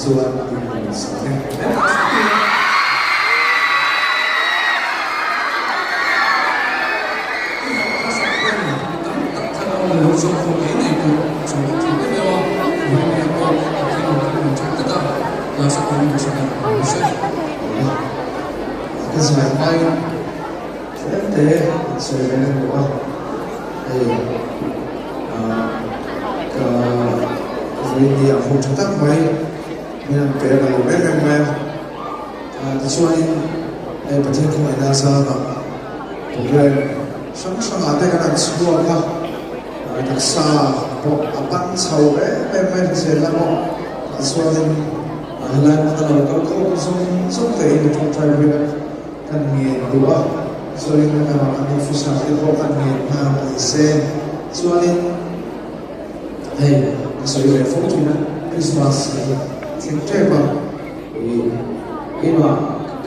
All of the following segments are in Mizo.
chuan in rawn sak e. Ka zai hmain tlem te an sawi ve na hmu a, hei ka vawiin ah hun tha tak mai min an pe a ka lawm em em mai a, tichuanin hei Pathian khawngaihna zarah program hrang hrangah te kan han chhuak a, taksa pawh a pan chho em em mai hrisel lamah chuanin Helai hmun a lo kal khawm zawng zawng te in tawngtai vel kan ngen duh a, chuanin an officer te pawh kan ngen nghal a ni se. Chuanin hei ka sawi leh fo thin a, Christmas hi thleng tep a, ih keimah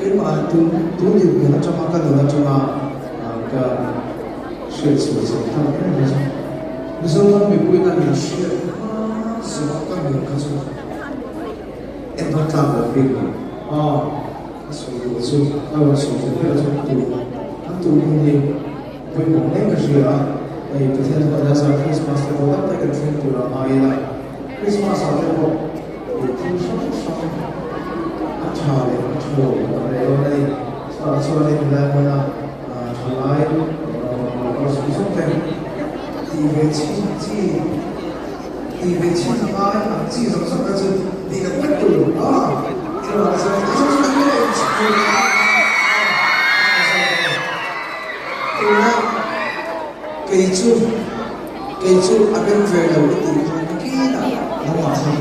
keimah tun tun dinhmun atanga ka nun atanga ka hriat chhuah chho tak em em chu Mizoram mipuiin a min hriat hma zawh a ka nun kha chu En dawn tlak loh bik lo. Aw, ka sawi duh chu ka rawn sawi duh ber chu an tur an tur hun hi pawimawh hle ka hria a, hei Pathian chuan a zar Christmas te pawh dam takin kan thleng tur a ngai ila, Christmas ah te pawh ih thil hrang hrang a tha leh a tha lo a tam leh dawn a ni. Chutah chuanin helai hmuna thalai kal zawng zawng te tih ve chhin chi Tih ve chhin a ngai ang chi zawng zawng kha chu tih loh vek tur a chuvang chuan tih zawng zawng hi a inchhung a tuna kei chu kei chu a rem ve lo i tih khan nakinah nangmah kha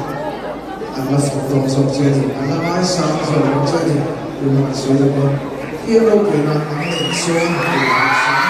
an la fak dawn zawk che a ni an la ngaisang zawk dawn che a ni tuna an sawi deuh a hriat ropuina an neih chuan tih an sawi.